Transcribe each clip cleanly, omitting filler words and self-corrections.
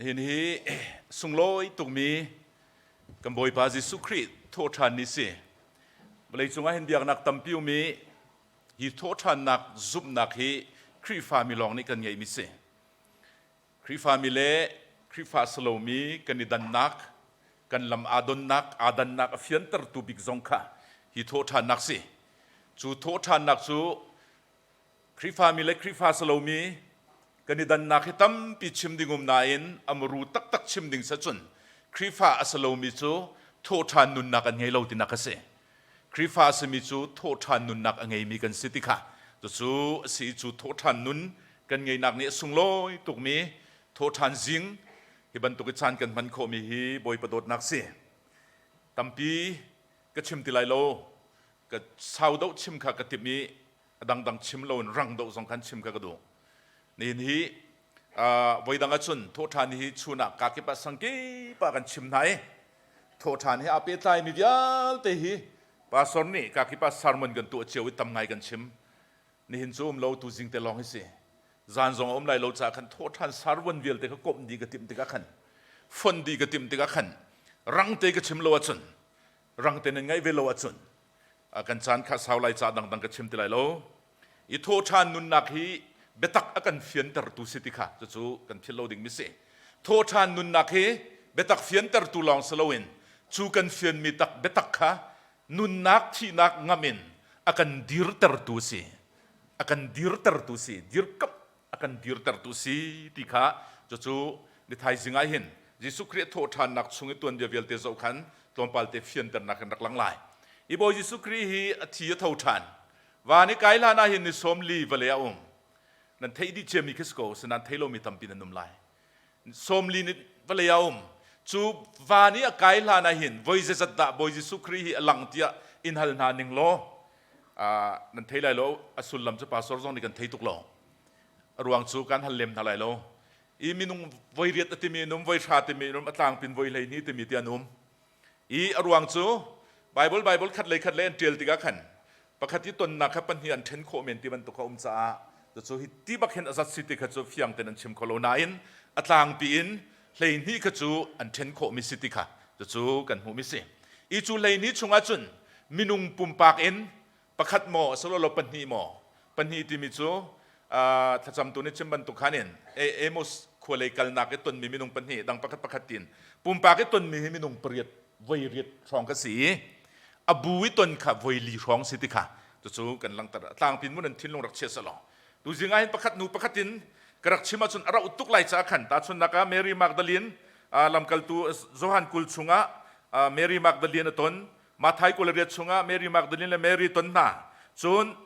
Hin hi sunglawi tukmi kan Bawipa Jesuh Khrih thawhṭhan ni si. Vawleicung ah hin biaknak tampi um i hi thawhṭhannak zumhnak hi Khrihfami lawng nih kan ngeihmi si. Khrihfami le Khrihfa si lomi kan i dannak, kan lam aa donnak, aa dannak a fiantertu bik zong kha hi thawhṭhannak si. Cu thawhṭhannak cu Khrihfami le Khrihfa si lomi kan i dannak hi tampi chim ding um nain a muru taktak chim ding sacun Khrihfa a si lomi cu thawhṭhan nunnak an ngei lo tinak a si. Khrihfa a simi cu thawhṭhan nunnak a ngeimi kan si ti kha cucu a si i cu thawhṭhan nun kan ngeihnak nih a sunglawi tukmi thawhṭhan zing hi bantuk i caan kan hman khawhmi hi Bawipa dawtnak si. Tampi ka chim ti lai lo. Ka sau deuh chim kha ka timh i a dangdang chim loin rang deuh zong khan chim kha ka duh. Nihin hi voidang ahcun thawhṭhan hi chun ah kakip ah sangkip ah kan chim hna i thawhṭhan he aa pehtlaimi vialte hi pastor nih kakip ah sermon kan tuah cio i tam ngai kan chim. Nihin cu um lo tu zing te lawng hi si. Zan zong a um lai lo caah khan thawhṭhan sermon vialte kha komh dih ka timh tikah khan fon dih ka timh tikah khan rang te ka chim lo ahcun rang te nan ngaih ve lo ahcun kan caan kha sau lai ca dangdang ka chim ti lai lo i thawṭhan nunnak hi biatak a kan fiantertu si ti kha cucu kan philh lo ding mi si thawṭhan nunnak hi biatak fiantertu lawng si loin cu kan fianmi tak biatak kha nunnak thihnak ngam in a kan dirtertu si a kan dirtertu si dirkamh a kan dirtertu si ti kha cucu ni thaizing ah hin Jesuh Khrih a thawhṭhannak chung i tuanbia vialte zoh khan tlawmpal te fianternak in rak lang lai. I Bawi Jesuh Khrih hi a thi a tho ṭhan. Van i kai hlan ah hin ni 40 vale a um. Nan theih dih ciami khi si ko, sinan thei lomi tampi nan um lai. 40 ni vale a um. Cu van i a kai hlan ah hin voi zeizat dah Bawi Jesuh Khrih hi a lang tiah in hal hna ning law nan thei lai lo a sullam cu pastor zong nih kan thei tuk lo. A ruang cu kan hal lem hna lai lo. I minung voi riat a timi an um, voi hra timi an um, a tlangpin voi 12 timi ti an um. I a ruang cu Bible Bible khat lei khat lei an ṭial tikah khan pakhat i tonnak kha pahnih an ṭhen khawh men ti bantuk a um caah cucu hi ti bak hin a zat si ti kha cu fiang tein an chim kho lo nain a tlangpi in 12 kha cu an ṭhen khawhmi si ti kha cucu kan hmuhmi si. I cu 12 chungah cun minung pumpak in pakhat maw asilolo pahnih maw pahnih timi cu thlacamtu nih chim bantuk khan in Amos khua lei kalnak i tonmi minung pahnih dang pakhat pakhat tin pumpak i tonmi hi minung pariat voi riat hrawng ka si i a bu i ton kha voi li hrawng si ti kha cucu kan langhter tlangpin mun an thinlung rak chia selaw tuzing ah hin pakhat nu pakhat in ka rak chim ahcun a rauh tuk lai caah khan tahchunnak ah Mary Magdalene lamkaltu Johan kul chungah Mary Magdalene a ton Matthai 28 chungah Mary Magdalene le Mary ton hna. Cun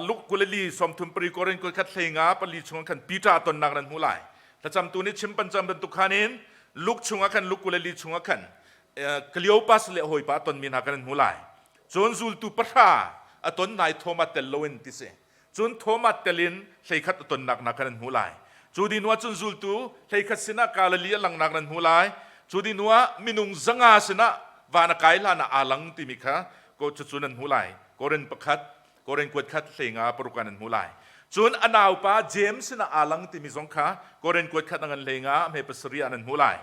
Luke 24 sawmthum pari Korin 21 hleinga pali chungah khan Peter tonnak nan hmu lai. Thlacamtu nih chim pancam bantuk khan in Luke chungah khan Luke 24 chungah khan Cleopas le hawipa tonmi hna kan hmu lai. Cun zultu pahra a ton nai Thomas tel loin ti si. Cun Thomas tel in 11 a tonnak hna khan an hmuh lai. Cu dih hnuah cun zultu 11 sinah Galilee a langhnak nan hmuh lai. Cu dih hnuah minung 500 sinah van a kai hlan ah aa lang timi kha cucu nan hmuh lai. Korin pakhat, Korin kuat khat 15 paruk ah nan hmuh lai. Cun a naupa James sinah aa lang timi zong kha Korin kuat khat a ngan 15 hme pasarih ah nan hmuh lai.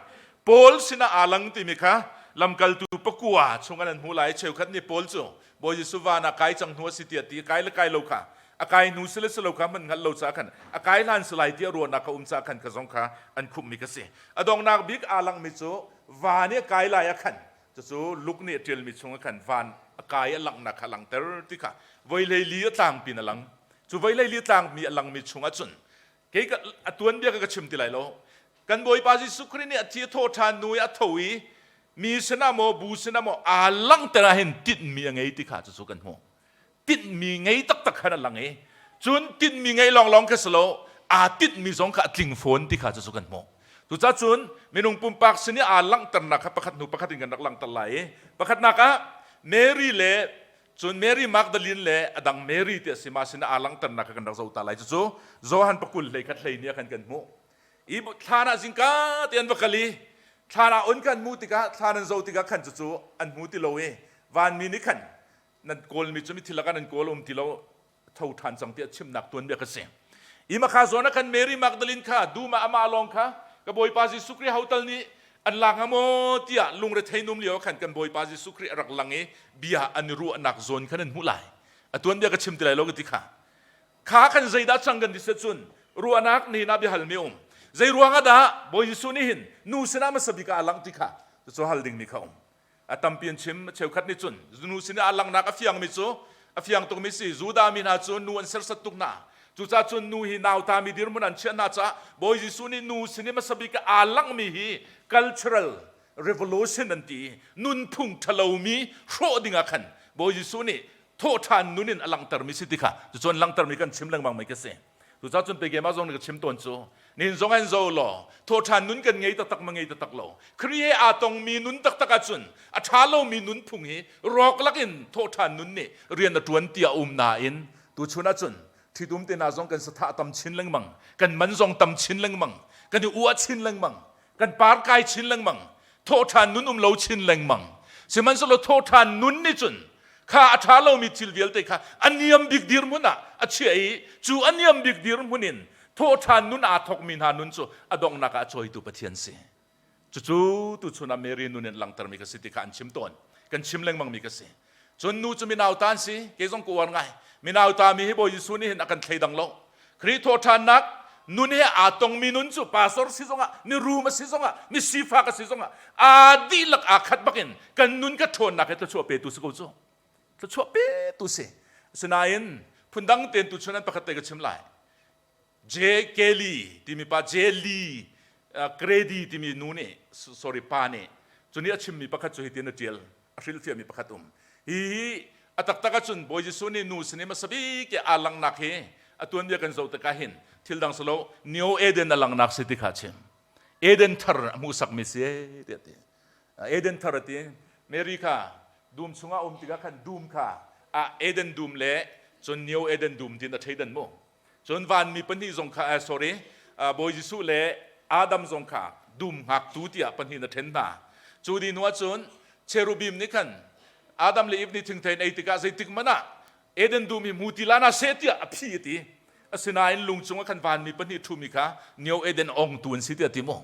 Paul sinah aa lang timi kha lamkaltu pakua chungah nan hmuh lai. Cheukhat nih Paul cu Bawi Jesuh van ah kai cang hnu a si tiah ti kai le kai lo kha a kai hnu si le si lo kha hman hngalh lo caah khan a kai hlan si lai tiah ruahnak a um caah khan ka zong kha an khumhmi ka si. A donghnak bik aa langhmi cu van i a kai lai ah khan cucu Luke nih a ṭialmi chungah khan van a kai a langhnak kha a langhter ti kha voi 14 a tlangpi in a lang. Cu voi 14 a tlangmi a langmi chungah cun kei ka a tuanbia ka ka chim ti lai lo kan bawipa Jesuh Khrih nih a thi a thawh ṭhan hnu i a tho i mi sinah maw bu sinah maw aa langhter ah hin tinhmi a ngei ti kha cucu kan hmuh tinhmi ngei taktak khan a lang i cun tinhmi ngei lawnglawng kha si lo aa tinhmi zong kha a tling fawn ti kha cucu kan hmuh cucaah cun minung pumpak sin i aa langhternak kha pakhat hnu pakhat in kan rak langhter lai i pakhatnak ah Mary le Cun Mary Magdalene le a dang Mary ti a si ma sinah aa langhternak kha kan rak zoh ta lai. Cucu Johan pakul hlei khat hlei nih ah khan kan hmuh. I thlan ah zingka te an va kal i thlan ah on kan hmuh tikah thlan an zoh tikah khan cucu an hmu ti lo i vanmi nih khan nan kawlmi cu mithi lakah nan kawl um ti lo tho ṭhan cang tiah chimnak tuanbia ka si. I makha zawn ah khan Mary Magdalene kha dum ah amah lawng kha Ka Bawipa Jesuh Khrih ho tal nih an la hnga maw tiah lungrethei num lio khan kan Bawipa Jesuh Khrih a rak lang i bia an i ruahnak zawn khan an hmuh lai. A tuanbia ka chim ti lai lo ka ti kha. Kha khan zeidah cang kan ti set cun ruahnak nihin ah biahalmi um. Zei ruang ah dah Bawi Jesuh nih hin nu sinah hmasa bik ah a langh ti kha cucu hal dingmi kha um. A tampi an chim cheukhat nih cun nu sinah a langhnak a fiangmi cu a fiang tukmi si Judah mi hna cu nu an serhsat tuk hna. Cucaah cun nu hi nautami dirhmun an chiah hna caah Bawi Jesuh nih nu sin i hmasa bik ah aa langhmi hi cultural revolution an ti i nunphung ṭhalomi hrawh dingah khan Bawi Jesuh nih thawhṭhan nun in a langhtermi si ti kha cucu an langhtermi kan chim lengmang mai ka si. Cucaah cun pegema zong nih ka chim tawn cu nihin zong an zo law thawhṭhan nun kan ngei taktak ma ngei taktak lo. Khrih he aa tongmi nun taktak ahcun a ṭha lomi nunphung hi rawk lakin thawhṭhan nun nih rian a ṭuan ti a um nain tuchun ahcun ṭhitum te hna zong kan sathah tam chin lengmang, kan man zong tam chin lengmang, kan i uah chin lengmang, kan par kai chin lengmang, thawhṭhan nun um lo chin lengmang. Sihmanhsehlaw thawhṭhan nun nih cun kha a ṭha lomi thil vialte kha a niam bik dirhmun ah a chiah i cu a niam bik dirhmun in thawhṭhan nun aa thawkmi hna nun cu a donghnak ah a cawitu Pathian si. Cucu tuchun ah Mary nun in langhtermi ka si ti kha an chim tawn. Kan chim lengmangmi ka si. Cun nu cu minauta an si. Kei zong ka uar ngai. Minauta mi hi Bawi Jesuh nih hin a kan thleidang lo. Khrih thawhṭhannak nun he aa tongmi nun cu pastor si zongah, mirum a si zongah, mi sifak a si zongah aa dihlak aa khat bakin kan nun ka ṭhawnnak he thluachuah petu si ko cu. Thluachuah petu si. Asinain phundang tein tuchun an pakhat te ka chim lai. J. Kelly timi pa J. Lee Grady timi nu nih sorry pa nih cu nih a chimmi pakhat cu hitin a ṭial a hrilhfiahmi pakhat um hi hi a taktak ahcun Bawi Jesuh nih nu sin i hmasa bik i aa langhnak hi a tuanbia kan zoh tikah hin thil dang silo Neo Eden a langhnak si ti kha a chim Eden thar a hmuhsakmi si tiah ti Eden thar a ti Mary kha dum chungah um tikah khan dum kha a Eden dum le cun Neo Eden dum tin a theidan mu Cun vanmi pahnih zong kha, sorry, Bawi Jesuh le Adam zong kha dum hngaktu tiah pahnih na ṭhen hna. Cu ni hnu ahcun cherubim nih khan Adam le Eve nih thingthei an ei tikah zeitik hmanh ah Eden dum hi hmu ti la na seh tiah a phi a ti. Asinain lung cungah khan vanmi pahnih ṭhumi kha Neo Eden ongtu an si tiah a ti mu.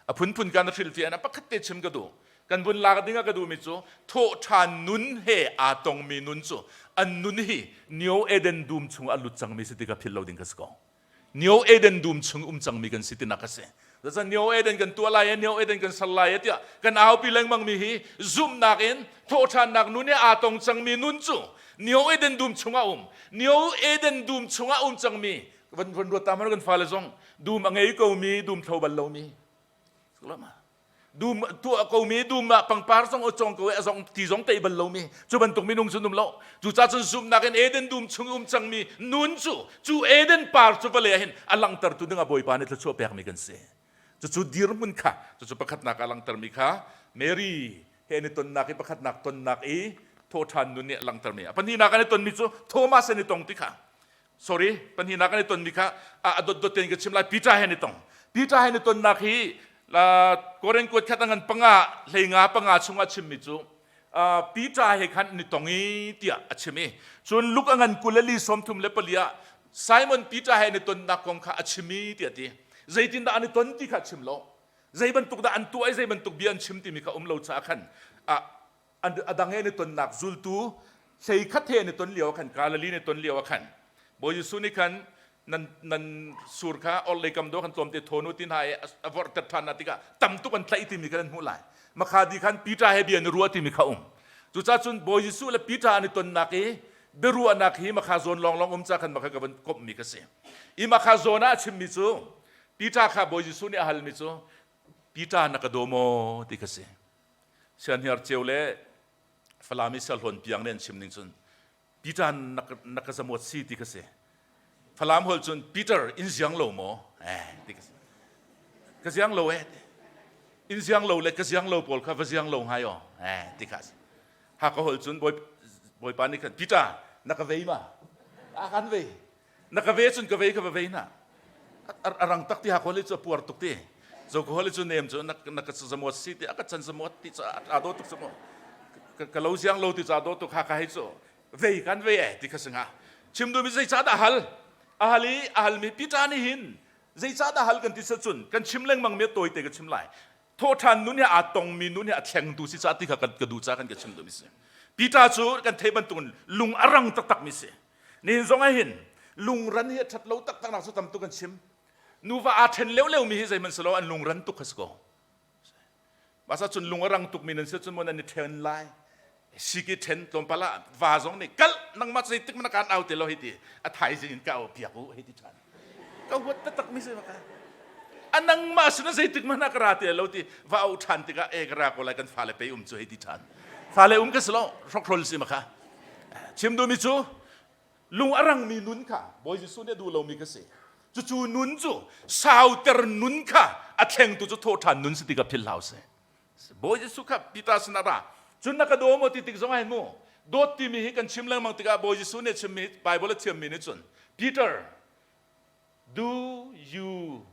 A phunphun kan hrilhfiah in a pakhat te chim ka duh. Kan vun lak ding ah ka duhmi cu thawhṭhan nun he aa tongmi nun cu an nun hi Neo Eden dum chung a lut cangmi si ti ka philh lo ding ka si ko. Neo Eden dum chung um cangmi kan si tinak a si. Zacan Neo Eden kan tuah lai Neo Eden kan ser lai tiah kan aupi lengmang mi hi zumhnak in thawhṭhannak nun he aa tong cangmi nun cu Neo Eden dum chungah um. Neo Eden dum chungah um cangmi van van ruat ta kan fale zong dum a ngei komi dum thlo bal lomi. Dum tuah komi dum ah pangpar zong a cawng ko i a zong ti zong tei bal lomi cu bantuk minung cu um lo. Cucaah cun zumhnak in Eden dum chung um cangmi nun cu cu Eden par cu vawlei ah hin a langhtertu ding ah Bawipa nih thluachuah pekmi kan si. Cucu dirhmun kha cucu pakhatnak a langhtermi kha Mary he an i tonnak i pakhatnak tonnak i thawhṭhan nun nih a langhtermi. A pahnihnak an i tonmi cu Thomas an i tong ti kha sorry pahnihnak an i tonmi kha a dotdot tein ka chim lai. Peter he an i tong. Peter he an i tonnak hi Korin kuat khat ngan panga hlei nga panga chungah chimmi cu Peter he khan an i tong i tiah a chim i cun Luke a ngan 24 34 ah Simon Peter he an i tonnak kong kha a chim i tiah ti. Zeitindah an i ton ti kha a chim lo. Zei bantuk dah an tuah i zei bantuk bia an chim timi kha um lo caah khan a dang he an i tonnak zultu hlei khat he an i ton lio ah khan Galilee an i ton lio ah khan Bawi Jesuh nih khan nan nan sur kha orhlei kam do khan tlawmte thawn u ti hna i a vorhter ṭhan hna tikah tam tuk an tlaih timi kha nan hmuh lai. Makha di khan Peter he bia an i ruah timi kha um. Cucaah cun Bawi Jesuh le Peter an i tonnak i biaruahnak hi makha zawn lawnglawng um ca khan makha ka van komhmi ka si. I makha zawn ah a chimmi cu Peter kha Bawi Jesuh nih a halmi cu Peter na ka daw maw ti kha si. Sianhniar ceu le Falam i Siahlawn piang nih an chim ning cun Peter na, na ka zamuat si ti ka si. Falam holh cun Peter in ziang lo maw? Eh ti ka si. Ka ziang lo eh. In ziang lo le ka ziang lo pawl kha va ziang lo ngai aw. Eh ti kha si. Haka holh cun Bawipa nih khan Peter na ka vei ma? A kan vei. Na ka ve cun ka vei ka va vei na. A rang tak ti ha khol cu a puar tuk ti. Zo ka hol cu nem cu na ka zamuat si ti a ka chan zamuat ti cu a do tuk cu mu. Ka lo ziang lo ti ca do tuk ha ka hei cu vei kan vei eh ti kha singa. Chim duhmi zei ca dah hal? A hal i a halmi Peter nih hin Zeicahdah hal kan ti cun kan chim lengmang mi tawite ka chim lai. Thawhṭhan nun he aa tongmi nun he a thlengtu si caah ti kha ka duh caah kan ka chim duhmi si. Peter cu kan theih bantukin lung a rang taktakmi si. Nihin zong ah hin lungran hi a ṭhat lo taktak nak cu tam tuk kan chim. Nuva aa ṭhen leu mi hi zeihmanh si lo an lungran tuk kha si ko. Masa cun lung a rang tukmi nan si cun maw nan i ṭhen lai. Siki ṭhen tlawmpal ah va zong nih kal nangmah zeitik mana kaan au te lo hei ti a thaizing in ka au piak u hei ti ṭhan. Ka huat taktak mi si maka. A nangmah sin zeitik mana ka ra te lo ti va au ṭhan tikah e ka ra ko lai kan fale pei um cu hei ti ṭhan. Fale um ka si lo hrokhrol si maka. Chim duhmi cu lung a rangmi nun kha Bawi Jesuh nih a duh lomi ka si. Cucu nun cu sauter nun kha a thlengtu cu thawhṭhan nun si ti kha philh hlah usih. Bawi Jesuh kha Peter sinah ra. Cun na ka daw maw ti tik zong ah hin mu dawt timi hi kan chim lengmang tikah Bawi Jesuh nih a chimmi Bible a thiammi nih cun Peter do you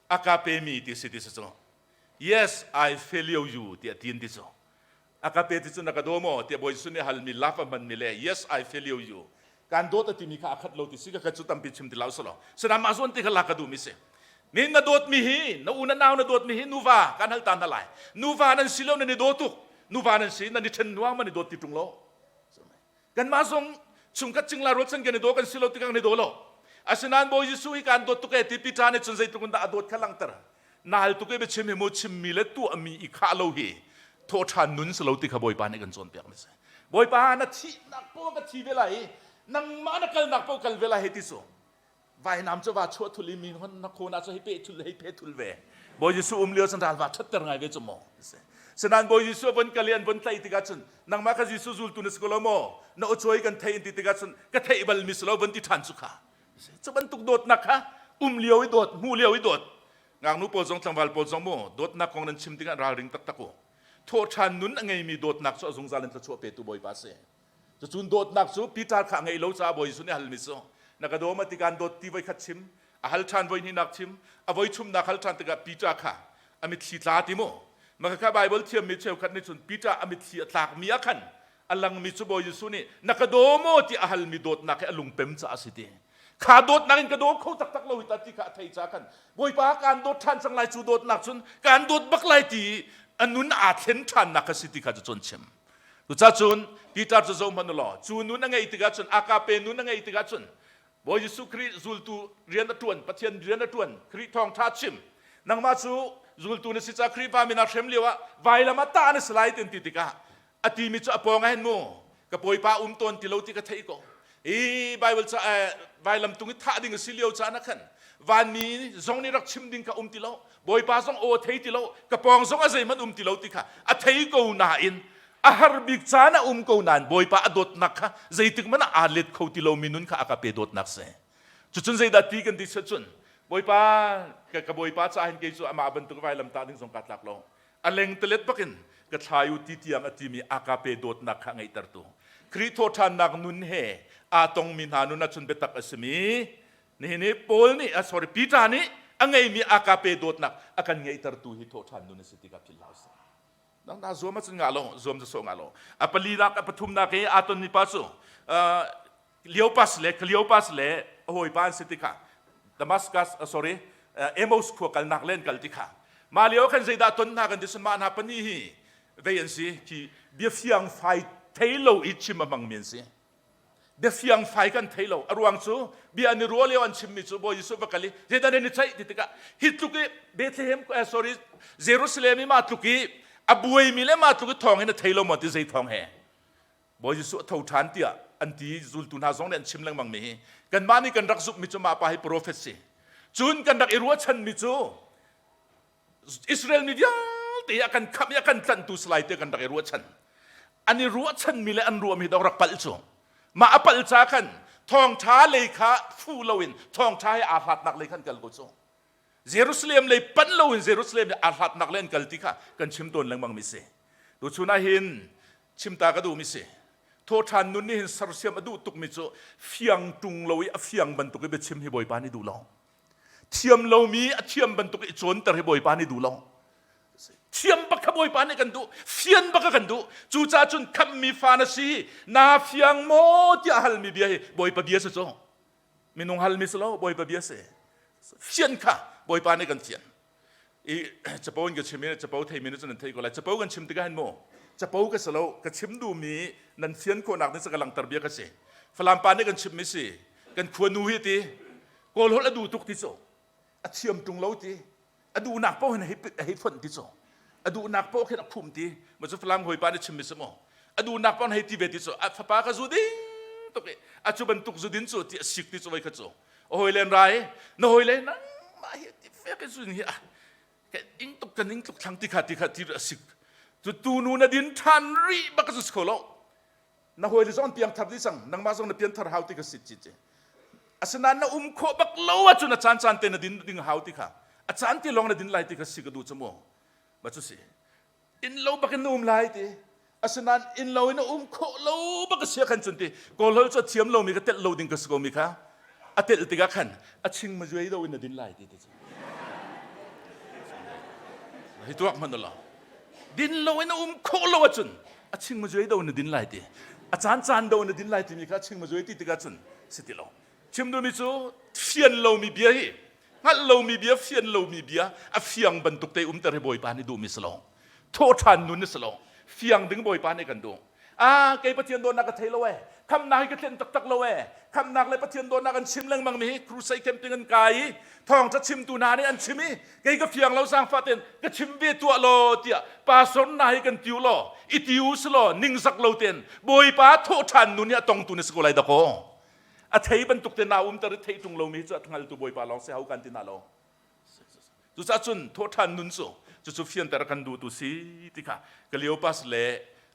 agape me ti si ti si cu yes I fail you tiah ti in ti cu a ka pe ti cu na ka daw maw tiah Bawi Jesuh nih halmi love a hmanmi le yes I feel you kan dawt a timi kha a khat lo ti si ka khat cu tampi chim ti lo silo sinain mah zawn ti kha lak ka duhmi si ni na dawtmi hi na u na nau na dawtmi hi nuva kan hal ta hna lai nuva nan si lo nan i daw tuk nuva nan si nan i ṭhen nuang man i dawt ti ṭung lo kanmah zong chungkhat cingla rualchan kan i daw kan si lo tikah kan i daw lo asinain Bawi Jesuh hi kan dawt tuk e ti Peter nih cun zeitluk in dah a dawt kha langhter naal tuk i biachim hi mu chimmi le tuahmi i khah lo hi thawhṭhan nun si lo ti kha Bawipa nih kan cawnpiak mi si Bawipa na thihnak paoh ka thi ve lai i nangmah na kalnak paoh kal ve lai hei ti cu vainam cu va chuah thul i mi hon na khawn ah cu hei pe thul hei phe thul ve Bawi Jesuh um lio cun ral va ṭhatter ngai ve cu maw Sinain Bawi Jesuh a von kal i an von tlaih tikah cun nangmah kha Jesuh zultu na si ko lo maw na aw kan thei in ti tikah cun ka theih bal mi si lo von ti ṭhan cu kha cu bantuk dawtnak kha um lio i dawt hmuh lio i dawt ngaknu pawl zong tlangval pawl zong mu dawtnak kong nan chim tikah ralring taktak u thawhṭhan nun a ngeimi dawtnak cu a zungzal in thluachuah petu Bawipa a si Cucun dawtnak cu Peter kha a ngeih lo caah Bawi Jesuh nih a halmi cu na ka daw ma ti kaan dawt ti voi khat chim a hal ṭhan voi hnihnak chim a voi chumnak hal ṭhan tikah Peter kha a mitthli tla ti mu maka kha Bible thiammi cheukhat nih cun Peter a mitthli a tlakmi ah khan a langmi cu Bawi Jesuh nih na ka daw maw ti a halmi dawtnak hi a lungpem caah a si ti kha dawtnak in ka daw kho taktak lo hi ta ti kha a thei caah khan Bawipa kaan dawt ṭhan cang lai cu dawtnak cun kaan dawt bak lai ti a nun aa thlen ṭhannak kha si ti kha cu cun chim Cucacun Peter cu zohhmanh u law cu nun a ngeih tikah cun agape nun a ngeih tikah cun Bawi Jesuh Khrih zultu rian a ṭuan Pathian rian a ṭuan Khrih thawngṭha chim nangmah cu zultu na si caah Khrihfa min ah hrem lio ah vailam ah tah na si lai ti tikah a timi cu a pawng ah hin mu ka bawipa um tawn ti lo ti ka theih ko hi Bible ca vailam tung i thah ding a si lio caan ah khan vanmi zong nih rak chim ding kha um ti lo bawipa zong aw thei ti lo ka pawng zong a zeihmanh um ti lo ti kha a thei ko nain a har bik caan a um ko nain bawipa a dawtnak kha zeitik hmanh ah aa let kho ti lomi nun kha a ka pe dawtnak si cucun zeidah ti kan ti cun bawipa ka bawipa caah hin kei cu amah bantuk vailam tah ding zong kaa tlak lo a lengtelet bakin ka thlai u ti tiang a timi agape dawtnak kha ngeihtertu Khrih thawhṭhannak nun he aa tongmi hna nun ahcun biatak a simi nihin i Paul nih sorry Peter nih a ngeimi agape dawtnak a kan ngeihtertu hi thawhṭhan nun a si ti kha philh hlah usih. Nang na zuam ahcun ngah lo zuam cu sawh ngah lo a palinak a pathumnak i aa tonmi pa cu Cleopas le Cleopas le a hawipa an si ti kha Damascus sorry Emaus khua kalnak le an kal ti kha mah lio khan zeidah ton hna kan ti mah hna pahnih hi vei an si khi bia fiang fai thei lo i chim a hmangmi an si bia fiang fai kan thei lo a ruang cu bia an i ruah lio an chimmi cu Bawi Jesuh va kal i zeidah nan i ceih ti tikah hi tluk i Bethlehem sorry Jerusalem i mah tluk i a buaimi le mah tluk i thawng hin a thei lo maw ti zei thawng he Bawi Jesuh a tho ṭhan tiah an ti zultu hna zong nih an chim lengmang mi hi kanmah nih kan rak zumhmi cu mah pa hi profet si cun kan rak i ruahchanmi cu Israel mi vialte a kan khamh i a kan tlanhtu si lai tiah kan rak i ruahchan an i ruahchanmi le an ruahmi dok rak palh cu mah a palh ca khan thawngṭha lei kha fu loin thawngṭha he aa hlatnak lei khan kal ko cu Jerusalem lei panh loin Jerusalem aa hlatnak lei an kal ti kha kan chim tawn lengmang mi si tuchun ah hin chimta ka duhmi si thawṭhan nun nih hin sersiam a duh tukmi cu fiang ṭung lo i a fiang bantuk i biachim hi Bawipa nih duh lo thiam lomi a thiam bantuk i cawnter hi Bawipa nih duh lo thiam bak kha Bawipa nih kan duh fian bak kan duh cucaah cun khamhmi fa na si naa fiang maw tiah halmi bia hi Bawipa bia si cu minung halmi si lo Bawipa bia si fian kha. Bawipa nih kan fian. I capo in ka chim i capo theimi nih cun nan theih ko lai. Capo kan chim tikah hin mu capo ka si lo ka chim duhmi nan fian khawhnak ding ka langhter bia ka si. Falam pa nih kan chimmi si kan khuanu hi ti Kawl holh a duh tuk ti cu a thiam ṭung lo ti a duhnak paoh hin a hei fonh ti cu a duhnak paoh khin a phum ti ma cu Falam hawipa nih chimmi si maw a duhnak paoh hei ti ve ti cu a fapa ka zu ding tuk i a cu bantuk zu din cu ti a sik ti cu voi kha cu a hawi len rai na hawi le nangmah hi ti fek i zun hi a ing tuk kan ing tluk thlang ti kha ti kha ti a sik cu tu nu na din ṭhan rih bak cu si kho lo na hawile zong an piangthar dih cang nangmah zong na pianthar hau ti ka si ci asinain na um khawh bak lo ahcun a caan caan te na din ding hau ti kha a caan ti lawng na din lai ti kha si ka duh cu mu ma cu si inn lo bak in na um lai ti asinain inn lo in na um khawh lo bak a sia khan cun ti kawlhol cu a thiam lomi ka telh lo ding ka si ko mi kha a telh tikah khan a ching ma zuai do in na din lai ti ti hi tuak hmanh lo din lo in a um khawh lo ahcun a ching ma zuai do na din lai ti a caan caan do na din lai timi kha ching ma zuai ti tikah cun si ti lo chim duhmi cu fian lomi bia hi hngalh lomi bia fian lomi bia a fiang bantuk te umter hi bawipa nih duhmi si lo thawh ṭhan nun ni si lo fiang ding bawipa nih kan duh Ah, kei Pathian dawtnak ka thei lo ee. Khamnak hi ka tlenh taktak lo ee. Khamnak le Pathian dawtnak an chim lengmang mi hi crusade camping an kai i thawngṭha chimtu hna nih an chim i kei ka fiang lo zaangfah tein ka chim ve tuah law tiah pastor hna hi kan tiu law i tiu si law ningzak lo tein Bawipa thawhṭhan nu nih a tongtu na si ko lai dakaw. A thei bantuk te na umter i theih ṭung lomi hi cu a hngaltu Bawipa lawng si hau kan ti hna lo. Cucaah cun thawhṭhan nun cu cucu fianter a kan duhtu si ti kha Kleopas le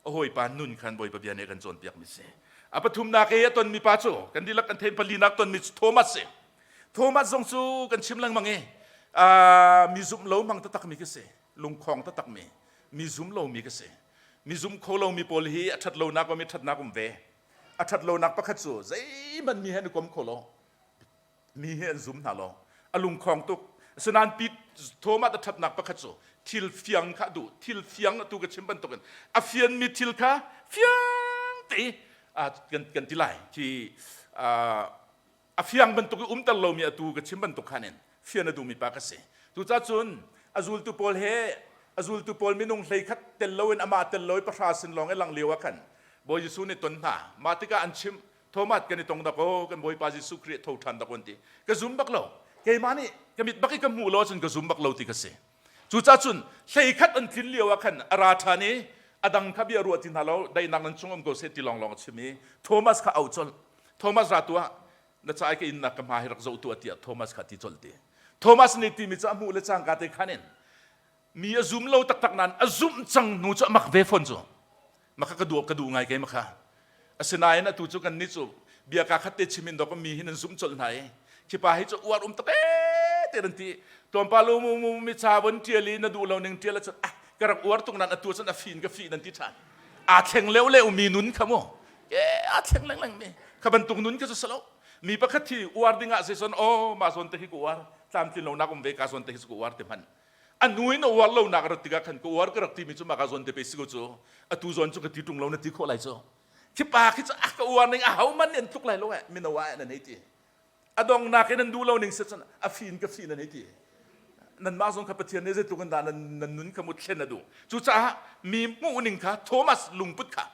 a hawipa nun khan Bawipa bia nih a kan cawnpiakmi si. A pathumnak i a tonmi pa cu kan dihlak kan thein palinak tonmi cu Thomas si. Thomas zong cu kan chim lengmang i mi zumh lo hmang taktakmi ka si, lungkhong taktakmi, mi zum lomi ka si. Mi zum kho lomi pawl hi a ṭhat lonak um i ṭhatnak um ve. A ṭhat lonak pakhat cu zeihmanh mi he an i kom kho lo. Mi hi an zum hna lo. A lungkhong tuk. Asinain Pete Thomas a ṭhatnak pakhat cu thil fiang kha duh. Thil fiang atu ka chim bantukin a fianmi thil kha fiang te kan, kan ti lai. Khi a fiang bantuk i umter lomi atu ka chim bantuk khan in fian a duhmi pa ka si. Cucaah cun a zultu pawl he a zultu pawl minung 11 tel loin amah tel lo i pahra sin lawng i lang lio ah khan Bawi Jesuh nih ton hna. Mah tikah an chimh Thomas kan i tong dak aw kan Bawipa Jesuh Khrih tho ṭhan dak an ti. Ka zum bak lo. Keimah nih ka mit bak i ka hmuh lo ahcun ka zum bak lo ti ka si. Cucaah cun 11 an tlin lio ah khan a ra ṭhan i a dang kha bia ruah ti hna lo daihnak nan chung um ko seh ti lawnglawng a chim i Thomas kha auh colh. Thomas ra tuah na ca i ka innak ka hma hi rak zoh tuah tiah Thomas kha ti colh ti. Thomas nih timi cu a hmuh le cangka te khan in mi a zum lo taktak nain a zumh cang hnu cu a mak ve fawn cu maka ka duh ka duh ngai kei maka asinain atu cu kan nih cu bia ka khat te chim in dok mi hin an zumh colh hna i khi pa hi cu uar um tak te an ti tlawmpal um um mi cha von tial i na duh lo ning tial cun ah ka rak uar tuk nan atu cun a fin ka fi nan ti than aa thleng leo leo mi nun kha mu e aa thleng leng mi kha bantuk nun kha cu salo mi pakhat thi uar ding ah se son o ma zon te hi ka uar tlamtlin lo nak um ve ka zon te hi ka uar te hman a nu in a uar lonak a rat tikah khan ka uar ka rak timi cu maka zawn te pe si ko cu atu zawn cu ka ti ṭung lo na ti khawh lai cu khi pa khi cu a ka uar ning a ho man nih an tluk lai lo eh mino ah nan hei ti a dongnak in an duh lo ning si cun a fin ka fin an hei ti nanmah zong kha Pathian nih zeitluk in dah nan nan nun kha mut thlen a duh cucaah mi hmuh ning kha Thomas lungput kha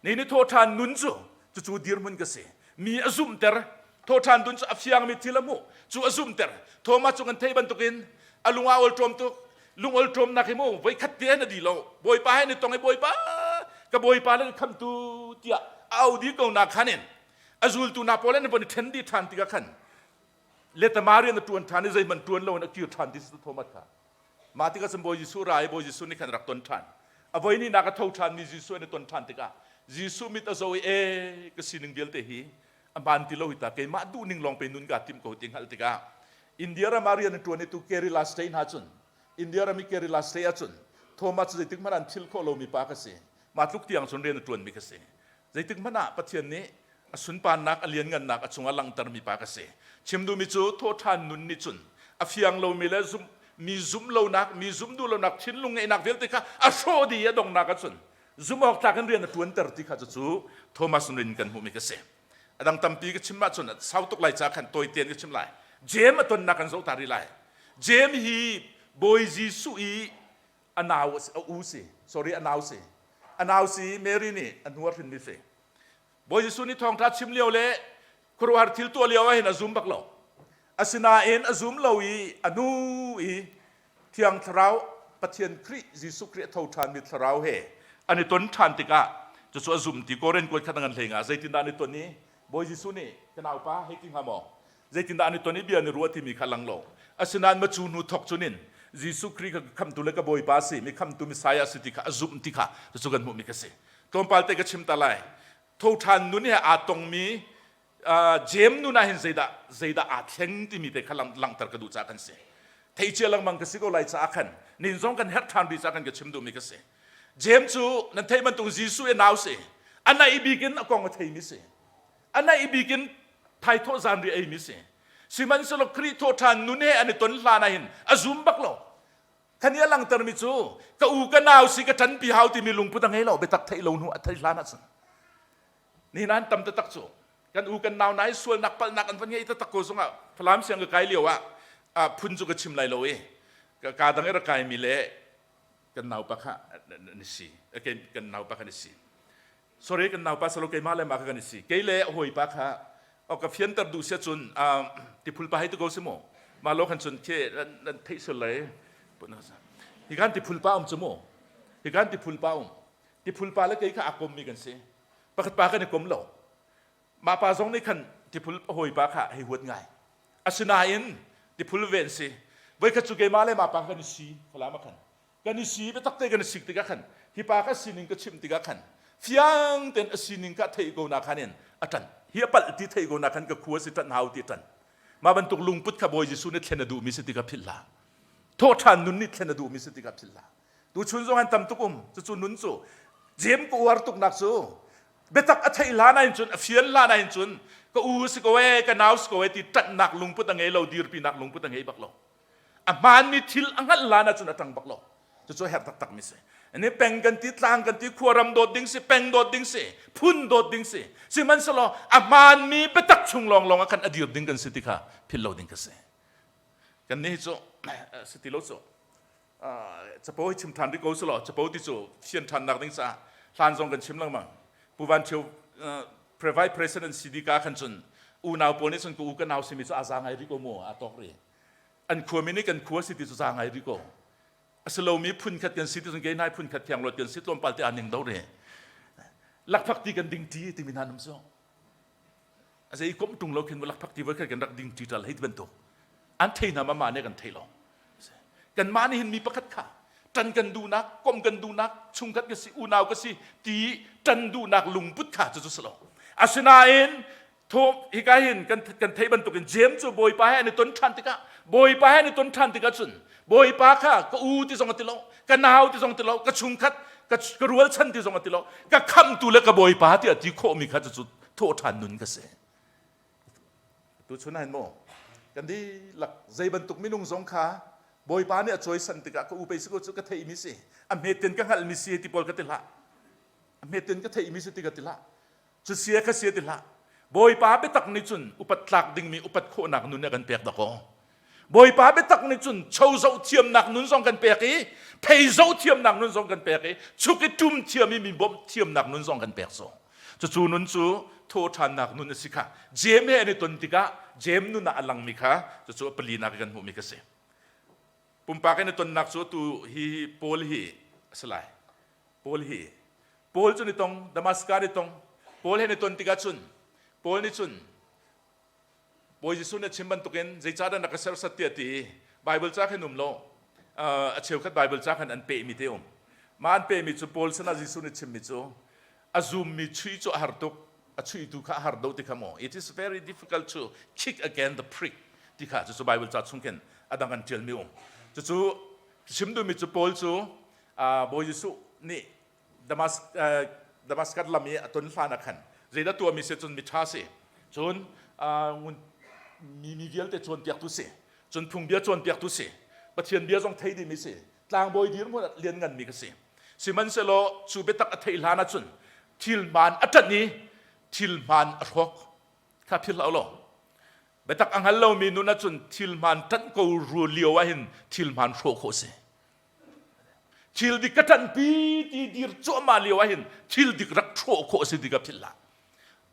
ni ni thaw ṭhan nun cu cucu dirhmun ka si mi a zumhter thawṭhan dun cu a fiangmi thil a hmuh cu a zumhter Thomas cu kan theih bantukin a lung a olṭawm tuk lung olṭawmnak hi mu voikhat te na di lo bawipa he ni tong i bawipa ka bawipa le khamtu tiah a au di ko na khan in a zultu na pawl an von i ṭhen di ṭhan tikah khan letama rian a ṭuan ṭhan i zeihmanh ṭuan lo in a kir ṭhan ti Thomas kha Mah tikah cun Bawi Jesuh ra i Bawi Jesuh nih khan rak ton ṭhan. A voi hnihnak a tho ṭhanmi Jesuh an i ton ṭhan tikah Jesuh mit a zoh i e ka sining vialte hi a hmaan ti lo hi ta keimah duhning lawng pe nun kaa tim ko ti hngalh tikah India ram ah rian a ṭuan i tu Kerala state hna cun India ram i Kerala state ah cun Thomas cu zeitik hmanh an philh khawh lomi pa ka si. Mah tluk tiang cun rian a ṭuanmi ka si. Zeitik hmanh ah Pathian nih a sunparnak a lianngannak a chungah langhtermi pa ka si. Chim duhmi cu thawhṭhan nun nih cun a fiang lomi le zumh mi zumh lonak mi zumh duh lonak thinlung ngeihnak vialte kha a hrawh dih i a donghnak ah cun zumh awk tlak in rian a ṭuanter ti kha cucu Thomas nun in kan hmuhmi ka si. A dang tampi ka chim ahcun sau tuk lai ca khan tawi tein ka chim lai. Jeim a tonnak kan zoh ta rih lai. Jeim hi Bawi Jesuh i a nau a u si sorry a nau si a nau si Mary nih a hnu a hrinmi si. Bawi Jesuh nih thawngṭha chim lio le khuaruahhar thil tuah lio ah hin a zum bak lo. Asinain a zum lo i a hnu i Thiang Thlarau Pathian Khrih Jesuh Khrih a tho ṭhanmi Thlarau he an i ton ṭhan tikah cucu a zum ti Korin kuat khat a ngan hlei nga zeitindah an i ton i Bawi Jesuh nih ka naupa hei ti hnga maw zeitindah an i ton i bia an i ruah timi kha lang lo asinain macu hnu thok cunin Jesuh Khrih kha ka khamtu le ka Bawipa si mi khamtu Messiah si ti kha a zumh ti kha cucu kan hmuhmi ka si tlawmpal te ka chim ta lai tho ṭhan nun he aa tongmi Jeim nun ah hin zeidah zeidah aa thleng timi te kha langhter ka duh caah kan si thei cia lengmang ka si ko lai caah khan nin zong kan herh ṭhan rih caah kan ka chim duhmi ka si Jeim cu nan theih bantuk Jesuh i nau si a naih bik in a kong a theimi si a naih bik in thaithawh zan ri eimi si sihmanhsehlaw Khrih thawhṭhan nun he an i ton hlan ah hin a zum bak lo Khan i a langhtermi cu ka u ka nau si ka ṭanpi hau timi lungput a ngei lo biatak theih lo hnu a theih hlan ahcun nihin an tam taktak cu kan u kan nau nai sualnak palhnak an van ngei taktak ko zongah Falam siang ka kai lio ah phun cu ka chim lai lo i ka dang i ra kaimi le kan naupa kha an si kan naupa kha an si sorry kan naupa salo keimah le mah kha kan si kei le hawipa kha o ka fianter duh sia cun tiphul pa hei tu ko si mu ma lo khan cun khi nan theih sul lai hi kan tiphul pa um cu mu hi kan tiphul pa um tiphul pa le kei kha a kom mi kan si pakhat pa kan i kom lo mah pa zong nih khan tiphul hawipa kha hei huat ngai asinain tiphul ven si voikhat cu keimah le mah pa kan i si falam ah khan kan i si biatak te kan i sik tikah khan hi pa ka sining ka chimh tikah khan fiang tein a sining ka theih ko na khan in a ṭan hi a palh ti theih ko na khan ka khua si ṭanh hau ti a ṭan mah bantuk lungput kha Bawi Jesuh nih thlen a duhmi si tikah philh hlah thawhṭhan nun nih thlen a duhmi si tikah philh hlah tuchun zong an tam tuk um cucu nun cu jem ka uar tuknak cu biatak a theih hlan ah cun a fian hlan ah cun ka u si ko e ka nau si ko e ti ṭanhnak lungput a ngei lo dirpinak lungput a ngei bak lo a hmaanmi thil a hngalh lan ahcun a ṭang bak lo cucu a herh taktak mi si ani peng kan ti tlang kan ti khuaram dawt ding si peng dawt ding si phun dawt ding si sihmanhsehlaw a hmaanmi biatak chung lawnglawng ah khan a dir ding kan si ti kha philh lo ding ka si kan nih cu si ti lo cu capo hi chim ṭhan rih ko selaw capo ti cu fian ṭhannak ding caah hlan zong kan chim lengmang Pu Van Ṭhio Vice President CD ka khan cun unau pawl nih cun ka u ka nau simi cu a za ngai rih ko mu a tawk rih an khuami nih kan khua si ti cu za ngai rih ko a si lomi phun khat kan si ti cun kei nai phun khat thiang lot kan si tlawmpal te aa ning do re lakphak ti kan ding ti timi hna nam cu a zei kom tung lo khin lakphak ti voi khat kan rak ding ti tal hei ti bantuk an thei hna ma ma ne kan thei lo kan mah nih hin mi pakhat kha ṭan kan duhnak kom kan duhnak chungkhat ka si unau ka si ti ṭan duhnak lungput kha cu cu si lo asinain Thum hika hin kan kan theih bantukin James cu Bawipa he an i ton ṭhan tikah Bawipa he an i ton ṭhan tikah cun Bawipa kha ka u ti zong a ti lo ka nau ti zong ti lo ka chungkhat ka, ka rualchan ti zong a ti lo ka khamtu le ka Bawipa ti a ti khawhmi kha cucu thawhṭhan nun ka si tuchun ah hin maw kan dihlak zei bantuk minung zong kha Bawipa nih a cawisan tikah ka u pei si ko cu ka theihmi si a hmetin ka hngalhmi si ti pawl ka ti hlah a hmetin ka theihmi si ti ka ti hlah Cu sia kha sia ti hlah. Bawipa biatak nih cun upat tlak dingmi upat khawhnak nun a kan pek dakaw. Bawipa biatak nih cun cho zoh thiamnak nun zong kan pek i phei zoh thiamnak nun zong kan pek i chuk i tum thiam i mi bawmh thiamnak nun zong kan pek so. Cucu nun cu thawṭhannak nun a si kha. Jeim he an i ton tikah Jeim nun ah a langmi kha cucu a palinak i kan hmuhmi ka si. Pumpak in a tonnak cu tu hi Paul hi a si lai. Paul hi Paul cu ni tong Damascus ni tong Paul he ni ton tikah cun Paul nih cun Bawi Jesuh nih a chim bantukin zeicahdah na ka serhsat tiah ti Bible ca khin um lo a cheukhat Bible ca khan an pehmi te um mah an pehmi cu Paul sinah Jesuh nih chimmi cu a zummi chui cu a har tuk a chuitu kha a har do ti kha maw it is very difficult to kick again the prick ti kha cucu Bible ca chung khin a dang an ṭialmi um cucu chim duhmi cu Paul cu Bawi Jesuh nih Damas, Damascus lam i a ton hlan ah khan zeidah tuahmi si cun miṭha si cun mi mi vialte cawnpiaktu si cun phungbia cawnpiaktu si Pathian bia zong thei dimi si tlangbawi dirhmun lian nganmi ka si sihmanhsehlaw cu biatak a theih hlan ah cun thil hmaan a ṭanh i thil hmaan a hrawk kha philh hlah law. Biatak a hngal lomi nun ahcun thil hmaan ṭanh ko ru lio ahhin thil hmaan hrawh khawh si. Thil dik ka ṭanhpi ti dir cuahmah lio ahhin thil dik rak hrawh khawh si ti ka philh hlah.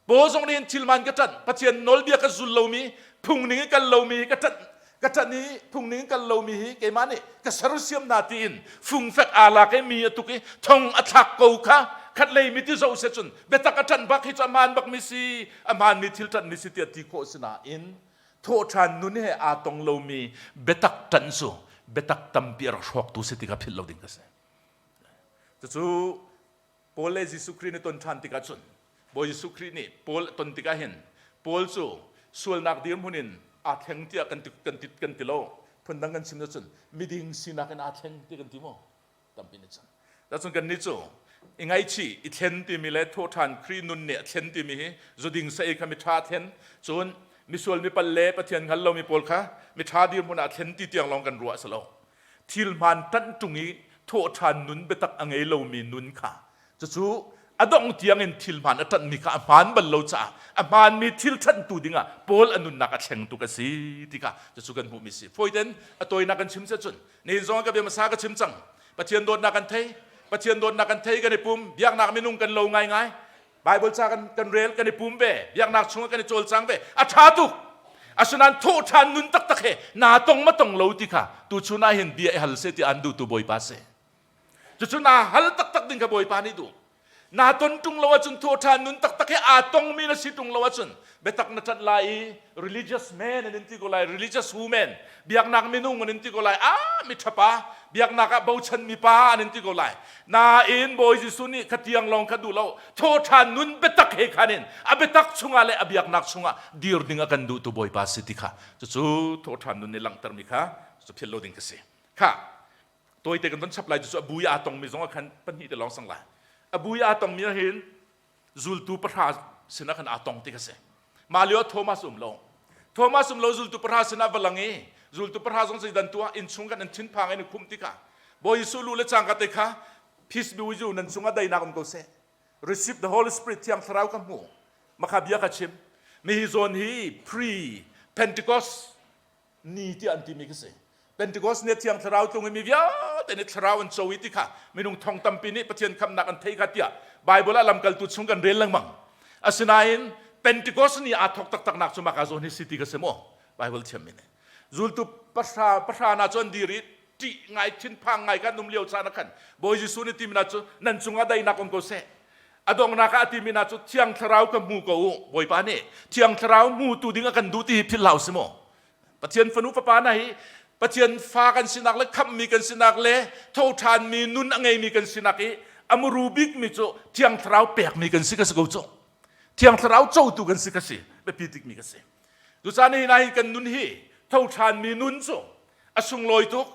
Paul zong nih hin thil hmaan ka ṭanh, Pathian nawlbia ka zul lomi, phung ning in kal lomi ka ṭanh, ka ṭanh i phung ning in kal lomi hi keimah nih ka sersiam hna tiin fungfek aa lak i mi a tuk i thong a thlak ko kha khatlei mi ti zoh se cun biatak a ṭanh bak hi cu a hmaan bakmi si a hmaanmi thil ṭanhmi si tiah ti khawh si nain thawhṭhan nun he aa tong lomi biatak ṭanh cu biatak tampi a rak hrawktu si ti kha philh lo ding ka si. Cucu Paul le Jesuh Khrih nih ton ṭhan tikah cun Bawi Jesuh Khrih nih Paul a ton tikah hin Paul cu sualnak dirhmun in aa thleng tiah kan ti, kan ti, kan ti lo. Phundang kan chim cun miding sinak in aa thleng ti kan ti maw? Tampi nih cun. Cun kannih cu i ngaihchih i thlen timi le thawhṭhan Khrih nun nih a thlen timi hi zuding sa ei kha miṭha a thlen cun misual mipal le Pathian hngal lomi pawl kha miṭha dirhmun ah a thlen ti tiang lawng kan ruah a si lo. Thil hmaan ṭanh ṭung i thawhṭhan nun biatak a ngei lomi nun kha cucu a dongh tiang in thil hmaan a ṭanhmi kha a hmaan bal lo caah a hmaanmi thil ṭhanhtu dingah Paul a nunnak a thleng tuk a si ti kha cucu kan hmuhmi si. Fawiten a tawinak kan chim cun nihin zong ka bia hmasa ka chim cang. Pathian dawtnak kan thei, Pathian dawtnak kan thei kan i pum, biaknak minung kan lo ngaingai. Bible ca kan, kan rel kan i pum ve, biaknak chungah kan i cawlcang ve. A ṭha tuk. Asinain thawhṭhan nun taktak he naa tong ma tong lo ti kha tuchun ah hin bia i hal se ti an duhtu Bawipa si. Cucu naa hal taktak ding kha Bawipa nih duh. Naa ton ṭung lo ahcun thawhṭhan nun taktak he aa tongmi na si ṭung lo ahcun biatak na ṭanh lai i religious man an in ti ko lai, religious woman, biaknak minung an in ti ko lai, ah miṭhapa, biaknak ah bochanmi pa an in ti ko lai. Nain Bawi Jesuh nih kha tiang lawng kha duh lo, thawhṭhan nun biatak he khan in a biatak chungah le a biaknak chungah dir ding a kan duhtu Bawipa si ti kha cucu thawhṭhan nun nih langhtermi kha cu philh lo ding ka si. Kha tawite kan von chap lai cu a bu i aa tongmi zong ah khan pahnih te lawng sang lai a bu i aa tongmi ah hin zultu pahra sinah khan aa tong ti kha si mah lio ah Thomas um lo Thomas um lo zultu pahra sinah va lang i zultu pahra zong zeidan tuah innchung kan an thinphang in i khumh tikah Bawi Jesuh lu le cangka te kha peace be with you nan cungah daihnak um ko seh receive the Holy Spirit Thiang Thlarau ka hmu makha bia ka chim mi hi zawn hi pre Pentecost ni tiah an timi khi si Pentecost ni Thiang Thlarau tlung i mi vialte nih thlarau an co i ti kha minung thong tampi nih Pathian khamnak an thei kha tiah Bible ah lamkaltu chung kan rel lengmang asinain Pentecost ni aa thok taktak nak cu maka zawn hi si ti ka si maw Bible thiammi nih zultu pahra pahra na cu an dir i ṭih ngai thinphang ngai kan um lio caan ah khan Bawi Jesuh nih timi na cu nan cungah daihnak um ko seh a donghnak ah a timi hna cu Thiang Thlarau ka hmu ko u Bawipa nih Thiang Thlarau hmutu ding a kan duh ti hi philh hlah u si maw Pathian fanu fapa hna hi Pathian fa kan sinak le khamhmi kan sinak le tho ṭhanmi nun a ngeimi kan sinak i a muru bikmi cu Thiang Thlarau pekmi kan si ka si ko cu Thiang Thlarau cotu kan si ka si biapi tikmi ka si Tucaan hi hin kan nun hi tho ṭhanmi nun cu a sunglawi tuk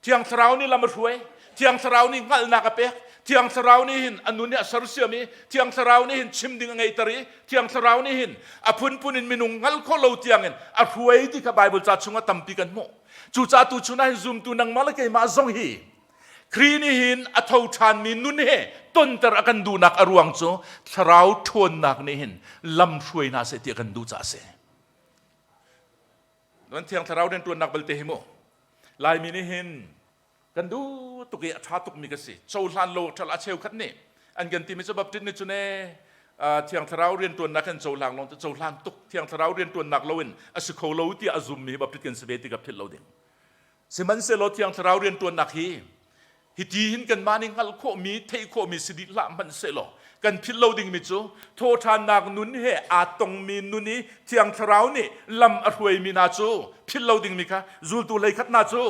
Thiang Thlarau nih lam a hruai Thiang Thlarau nih hngalhnak a pek Thiang Thlarau nih hin a nun hi a sersiam i Thiang Thlarau nih hin chim ding a ngeihter i Thiang Thlarau nih hin a phunphun in minung hngal khawh lo tiangin a hruai ti kha Bible ca chungah tampi kan hmuh cucaah tu chun ah hin zumtu nangmah le keimah zong hi Khrih nih hin a tho ṭhanmi nun he tonter a kan duhnak a ruang cu Thlarau ṭhawnnak nih hin lam hruai hna seh ti a kan duh caah a si. Nan Thiang Thlarau rianṭuannak belte hi mu Laimi nih hin kan duh tuk i a ṭha tukmi ka si. Cohlan lo ṭhal a cheukhat nih an kan timi cu Baptist nih cun ee Thiang Thlarau rianṭuannak kan cohlang lawng cohlan tuk Thiang Thlarau rianṭuannak loin a si kho lo tiah a zummi hi Baptist kan si ve ti ka philh lo ding. Sihmanhsehlaw Thiang Thlarau rianṭuannak hi hiti hin kanmah nih hngalh khawhmi theih khawhmi si dih hlah hmanh sehlaw kan philh lo dingmi cu thawhṭhannak nun he aa tongmi nun i Thiang Thlarau nih lam a hruaimi hna cu philh lo dingmi kha zultu hleikhat hna cu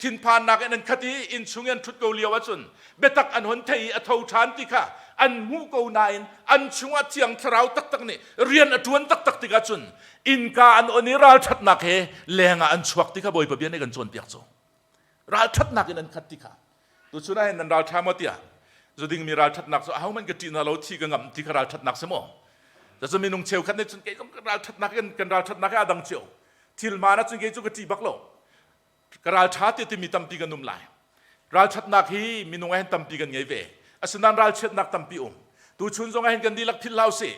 thinphannak in an khat i innchung i an ṭhut ko lio ahcun biatak an hon thei i a tho ṭhan ti kha an hmuh ko nain an chungah Thiang Thlarau taktak nih rian a ṭuan taktak tikah cun innka an on i ralṭhatnak he lengah an chuak ti kha Bawipa bia nih kan cawnpiak cu ralṭhatnak in an khat ti kha tuchun ah hin nan ralṭha maw tiah zuding mi ralṭhatnak cu ahohmanh ka ṭih hna lo thi ka ngamh ti kha ralṭhatnak si maw cucu minung cheukhat nih cun kei zong ralṭhatnak in kan ralṭhatnak hi a dang cio thil hmaan ahcun kei cu ka ṭih bak lo ka ralṭha ti timi tampi kan um lai ralṭhatnak hi minung ah hin tampi kan ngei ve asinain ralchiatnak tampi um tuchun zong ah hin kan dihlak philh hlah usih